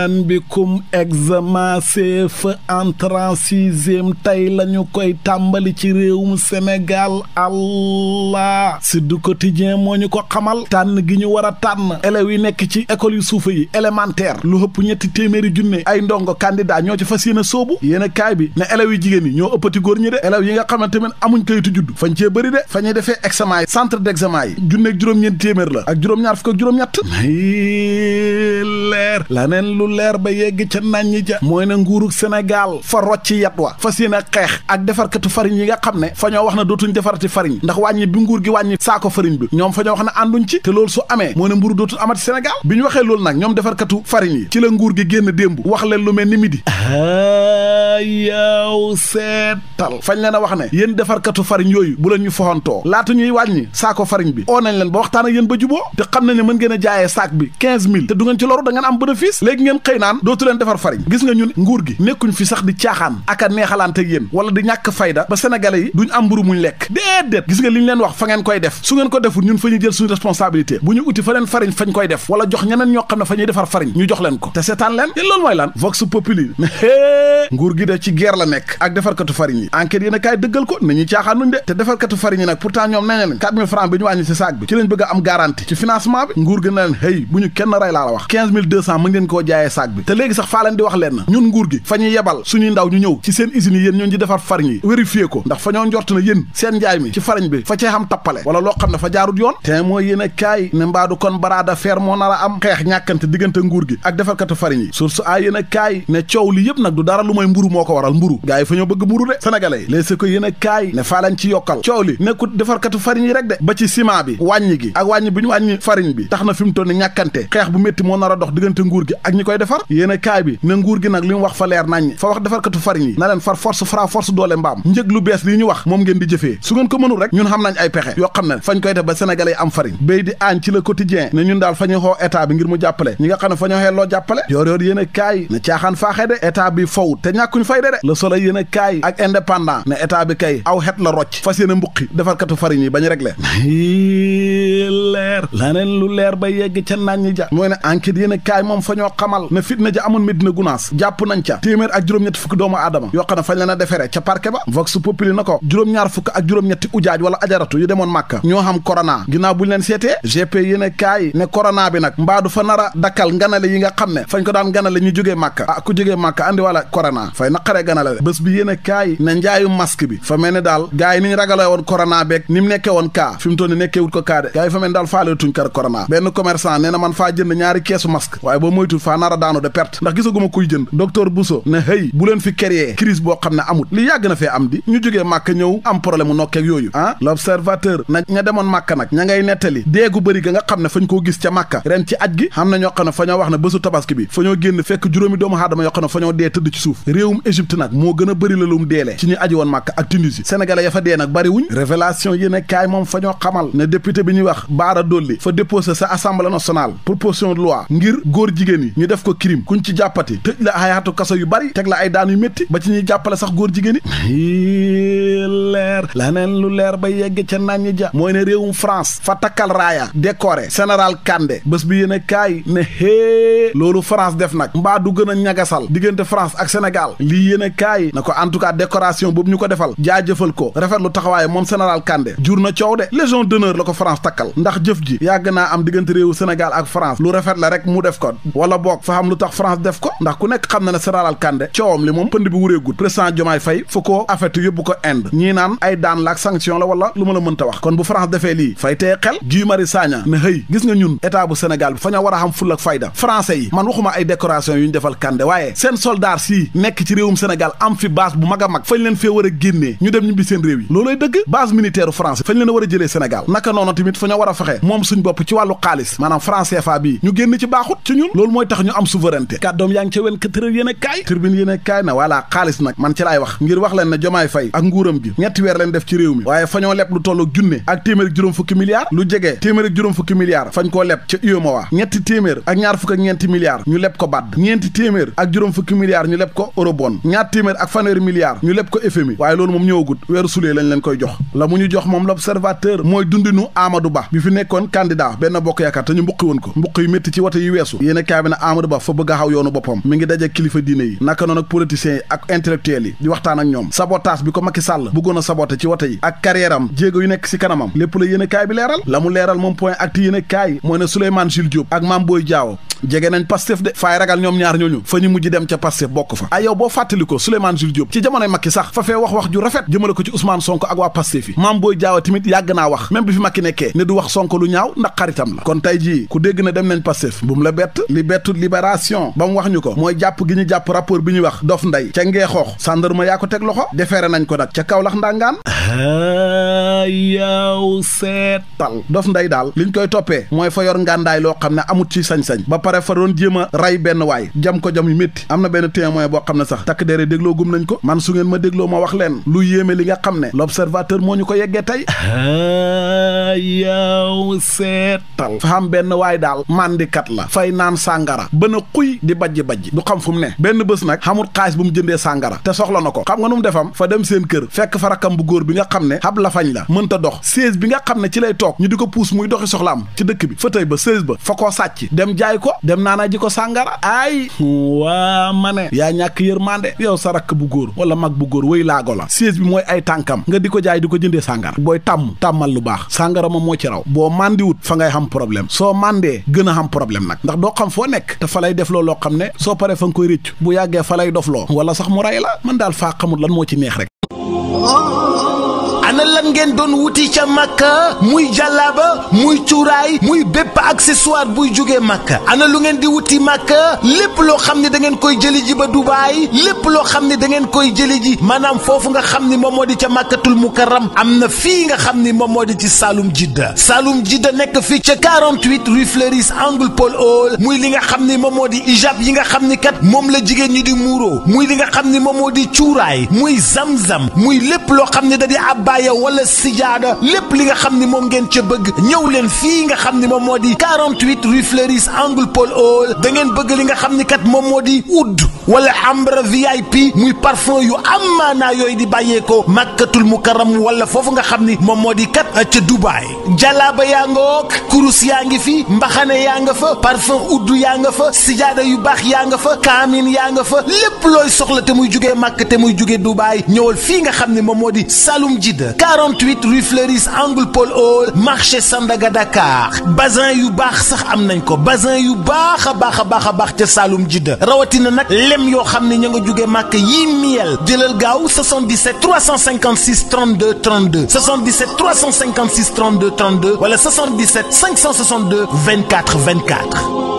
ahlan bikum examen CFEE entrée en sixième tey lañu koy tàmbali ci réewum Sénégal. Allah si du quotidien moo ñu ko xamal tànn gi ñu war a tànn élèves yi nekk ci école yu suufa yi élémentaire lu ëpp ñetti téeméeri junne ay ndongo candidat ñoo ci fas yéene soobu yéen kaay bi ne élèves yi jigéen yi ñoo ëppati góor ñi de élèves yi nga xamante ne amuñ kayitu judd fañ cee bëri de fa ñuy defee examen yi centre d'examen yi junneeg juróom-ñeent téeméer la ak juróom-ñaar fukk ak juróom-ñett leer la neen lu leer ba yegg ca naññi ja mooy ne nguurug Sénégal fa rocci yat wa fas yéene xeex ak defarkatu farine yi nga xam ne fa ñoo wax ne dootuñ defarati farine ndax wàññi bi nguur gi wàññi saako farine bi ñoom fa ñoo wax ne ànduñ ci te loolu su amee moo ne mburu dootul amati Sénégal bi ñu waxee loolu nag ñoom defarkatu farine yi ci la nguur gi génn démb wax leen lu mel ni midi yow seetal fañ leen a wax ne yéen defarkatu farine yooyu bu leen ñu foxantoo laata ñuy wàññi saako farine bi oo nañ leen ba waxtaan ak yéen ba juboo te xam nañ ne mën ngeen a jaayee saak bi 15 000 te du ngeen ci loru da ngeen am bénéfice léegi ngeen xëy naan dootu leen defar farine gis nga ñun nguur gi nekkuñ fi sax di caaxaan ak a neexalante ak yéen wala di ñàkk fayda ba sénégalais yi duñ am mburu muñ lekk déedéet gis nga li ñu leen wax fa ngeen koy def su ngeen ko deful ñun fa ñuy jël suñu responsabilité bu ñu uti fa leen farine fañ koy def wala jox ñeneen ñoo xam ne fa ñuy defar farine ñu jox leen ko te seetaan leen yéen loolu mooy lan vox populi ne nguur gi de ci guerre la nekk ak defarkatu farine yi enquête yéen a kaay dëggal ko ne ñuy caaxaanuñ de te defarkatu farine yi nag pourtant ñoom nee nañ 4000 francs bi ñu wàññi ci saak bi ci lañ bëgg a am garantie ci financement bi nguur gi na leen hey bu ñu kenn rey laa la wax 15200 mën ngeen koo jaayee saak bi te léegi sax faa leen di wax leen na ñun nguur gi fa ñuy yebal suñuy ndaw ñu ñëw ci seen usines yi yéen ñoo di defar farine yi vérifier ko ndax fa ñoo njort na yéen seen njaay mi ci farine bi fa cee xam tappale wala loo xam ne fa jaarut yoon te mooy yéen a kaay ne mbaadu kon bras de fer moo nar a am xeex ñàkkante diggante nguur gi ak defarkatu farine yi source a yéen a kaay ne coow li yëpp nag du dara lu mooy mburu moo ko waral mburu gars yi fa ñoo bëgg mburu de sénégalais yi léegi ko yéen a kaay ne faa lañ ci yokkal coow li nekkut defarkatu farine yi rek de ba ci ciment bi wàññi gi ak wàññi bi ñu wàññi farine bi tax na fi mu toll ni ñàkkante xeex bu métti moo nar a dox diggante nguur gi ak ñi koy defar yéen a kaay bi ne nguur gi nag li mu wax fa leer nañ fa wax defarkatu farine yi na leen far force fra force doole mbaam njëg lu bees lii ñu wax moom ngeen di jëfee su ngeen ko mënul rek ñun xam nañ ay pexe yoo xam ne fañ koy def ba sénégalais yi am farine béy di aañ ci le quotidien ne ñun daal fa ñuy xoo état bi ngir mu jàppale ñi nga xam ne fa ñoo xee loo jàppale yoor yéen a kaay ne caaxaan faaxee de état bi fow te ñàkkuñ fay de le soleil yéen a kaay ak indépendant ne état bi kay aw xet la rocc fas yéen a mbuqi defarkatu farine yi bañ réglé leer laneen lu leer ba yegg ca nañ ja mooy ne enquête yéen a kaay moom fa ñoo xamal ne fitna ja amoon Medina Gunaas jàpp nañ ca téeméer ak juróom-ñetti fukki doomu aadama yoo xam ne fañ leen a defere ca parquet ba vox populi na ko juróom-ñaar fukk ak juróom-ñetti ujaaj wala ajaratu yu demoon màkka ñoo xam corona ginnaaw buñ leen seetee gp yéen a kaay ne corona bi nag mbaadu fa nar a dakkal nganale yi nga xam ne fañ ko daan ganale ñu jógee màkka ku jógee màkka andi wala corona fay naqaree ganale bés bi yéen a kaay ne njaayu masque bi fa mel ne daal gars yi ni ñu ragalee woon corona beeg ni mu nekkee woon kaa fi mu toll ni nekkeewut ko kaa de gars yi fa mel ne daal faaleetuñ kar corona benn commerçant nee na man faa jënd ñaari keesu masque waaye boo moytul faa nar a daanu de perte ndax gisaguma kuy jënd docteur Bousso ne hëy bu leen fi créer crise boo xam ne amut li yàgg na fee am di ñu jógee màkk ñëw am problème mu nokkeeg yooyu l'observateur na ña demoon màkk nag ña ngay nettali déegu bëri ga nga xam ne fañ koo gis ca màkka ren ci aj gi xam na ñoo xam ne fa ñoo wax ne bésu tabaski bi fa ñoo génn fekk juróomi doomu aadama yoo xam ne fa ñoo dee tëdd ci suuf réewum Égypte nag moo gën a bëri la lum deelee ci ñu aji woon màkk ak Tunisie sénégalais ya fa dee nag bari wuñ révélation yéen kaay moom fa ñoo xamal ne député bi ñuy wax Baara Dolli fa déposé sa assemblée nationale proposition de loi ngir góor jigéen yi ñu def ko crime kuñ ci jàppati tëj la ay xatu kaso yu bari teg la ay daan yu métti ba ci ñuy jàppale sax góor jigéen yi leer la neen lu leer ba yegg ca naññi ja mooy ne réewum France fa takkal raaya décoré général Kandé bés bi yéen kaay ne hee loolu France def nag mbaa du gën a ñagasal diggante France ak Sénégal lii yéen kaay na ko en tout cas décoration boobu ñu ko defal jaajëfal ko rafetlu taxawaaye moom général Kandé jur na coow de légion d'honneur la ko France takkal ndax jëf ji yàgg naa am diggante réewu Sénégal ak France lu rafet la rek mu def ko wala boog fa xam lu tax France def ko ndax ku nekk xam na ne général Kandé coowam li moom pënd bi wureegut président Diomaye Faye fu ko affecté yóbbu ko Inde ñii naan ay daan la ak sanction la wala lu ma la mënta wax kon bu France defee lii fay teye xel Guy Marius Sagna ne hëy gis nga ñun état bu Sénégal bi fa ñoo war a xam ful ak fayda français yi man waxuma ay décoration yu ñu defal Kandé waaye seen soldats si nekk ci réewum Sénégal am fi base bu mag a mag fañ leen fee war a génnee ñu dem ñibbi seen réew yi looloy dëgg base militaire France fañ leen a war a jëlee Sénégal naka noonu tamit fa ñoo war a fexe moom suñ bopp ci wàllu xaalis maanaam franc CFA bii ñu génn ci baaxut ci ñun loolu mooy tax ñu am souveraineté kàddoom yaa ngi ca wen katërël yéen a kaay turbine yéen a kaay na voilà xaalis nag man ci laay wax ngir wax leen ne Diomaye Faye ak nguuram gi ñetti weer leen def ci réew mi waaye fa ñoo leb lu tollu junne ak téeméer ak juróom fukki milliards lu jege téeméer ak juróom fukki milliards fañ koo leb ca UEMOA ñetti téeméer ak ñaar fukk ak ñeenti milliards ñu leb ko BAD ñeenti téeméer ak juróom fukki milliards ñu leb ko Eurobond leboon ñaar téeméer ak fanweeri milliards ñu leb ko FMI waaye loolu moom ñëwagut weeru sulee lañ leen koy jox la mu ñu jox moom l'observateur mooy dundinu Amadou Ba bi fi nekkoon candidat benn bokk yaakaar te ñu mbuqi woon ko mbuq yu métti ci wote yi weesu yéen kaay bi ne Amadou Ba fa bëgg a xaw yoonu boppam mi ngi daje kilifa diine yi naka noonu ak politiciens yi ak intellectuels yi di waxtaan ak ñoom sabotage bi ko Macky Sall bëggoon a saboté ci wote yi ak carrière am jéego yu nekk si kanamam lépp la yéen kaay bi leeral la mu leeral moom point acti yéen kaay mooy ne Souleymane Jules Diop ak Mame Boye Diao jege nañ Pastef de faay ragal ñoom ñaar ñooñu fa ñu mujj dem ca Pastef bokk fa ay yow boo fàttali ko Souleymane Jules Diop ci jamonoy Macky sax fa fee wax ju rafet jëmale ko ci Ousmane Sonko ak waa Pastef yi Mame Boye Diao tamit yàgg naa wax même bi fi Macky nekkee ne du wax Sonko lu ñaaw ndax xaritam la kon tey jii ku dégg na dem nañ Pastef bu mu la bett li bettu libération ba mu wax ñu ko mooy jàpp gi ñu jàpp rapport bi ñuy wax Dof Ndeye ca Ngeexoox gendarme yaa ko teg loxo defeere nañ ko nag ca Kaolack ndangaan yow seetal Dof Ndeye daal liñ koy toppee mooy fa yor ngàndaay loo xam ne amut ci sañ-sañ ba pare fa doon jéem a ray benn waay jam ko jam yu métti am na benn témoin boo xam ne sax takk dere dégloo gum nañ ko man su ngeen ma dégloo ma wax leen lu yéeme li nga xam ne l'observateur moo ñu ko yeggee tey yow seetal fa xam benn waay daal mandikat la fay naan sàngara bën a xuy di bajji du xam fu mu ne benn bés nag xamul xaalis bu mu jëndee sàngara te soxla na ko xam nga nu mu defam fa dem seen kër fekk fa rakam bu góor bi nga xam ne xab la fañ la mënta dox siège bi nga xam ne ci lay toog ñu di ko puus muy doxi soxlaam ci dëkk bi fauteuil ba siège ba fa koo sàcc dem jaay ko dem naana ji ko sàngara ay waa ma ne yaa ñàkk yërmande yow sa rakk bu góor wala mag bu góor wëy laago la siège bi mooy ay tànkam nga di ko jaay di ko jëndee sàngara booy tàmmal lu baax sàngara moom moo ci raw boo màndiwut fa ngay xam problème soo màndee gën a xam problème nag ndax doo xam foo nekk te fa lay def loo xam ne soo paree fa nga koy réccu bu yàggee fa lay dof loo wala sax mu ray la man daal faa xamul lan moo ci neex rek ana lan ngeen doon wuti ca Makka muy jàllaaba muy cuuraay muy bépp accessoire buy jógee Makka ana lu ngeen di wuti Makka lépp loo xam ne da ngeen koy jëli ji ba Dubaay lépp loo xam ne da ngeen koy jëli ji maanaam foofu nga xam ni moom moo di ca Makkatul Mukarram am na fii nga xam ni moom moo di ci Saloum Jidda nekk fii ca 48 rue Fleuris angle Paul Hall muy li nga xam ni moom moo di ijab yi nga xam ni kat moom la jigéen ñi di muuroo muy li nga xam ni moom moo di cuuraay muy zamzam muy lépp loo xam ne da di abbaaya wala sijaada lépp li nga xam ni moom ngeen ca bëgg ñëw leen fii nga xam ni moom moo di 48 rue Fleuris angle Paul Hall da ngeen bëgg li nga xam ni kat moom moo di oud wala ambre VIP muy parfum yu amaanaa yooyu di bàyyeekoo Makkatul Mukarram wala foofu nga xam ni moom moo di kat ca Dubaay jalaaba yaa nga wook kurus yaa ngi fi mbaxane yaa nga fa parfum oud yaa nga fa sijaada yu baax yaa nga fa kaamin yaa nga fa lépp looy soxla te muy jugee Makka te muy jugee Dubaay ñëwal fii nga xam ni moom moo di Saloum Jidda 48 rue Fleuris angle Paul Hall marché Sandaga Dakar bazin yu baax sax am nañ ko bazin yu baax a baax ca Saloum Jidda rawatina nag lem yoo xam ne ña nga jóge màkk yii miel jëlal gaaw 77 356 32 32 77 356 32 32 wala 77 562 24 24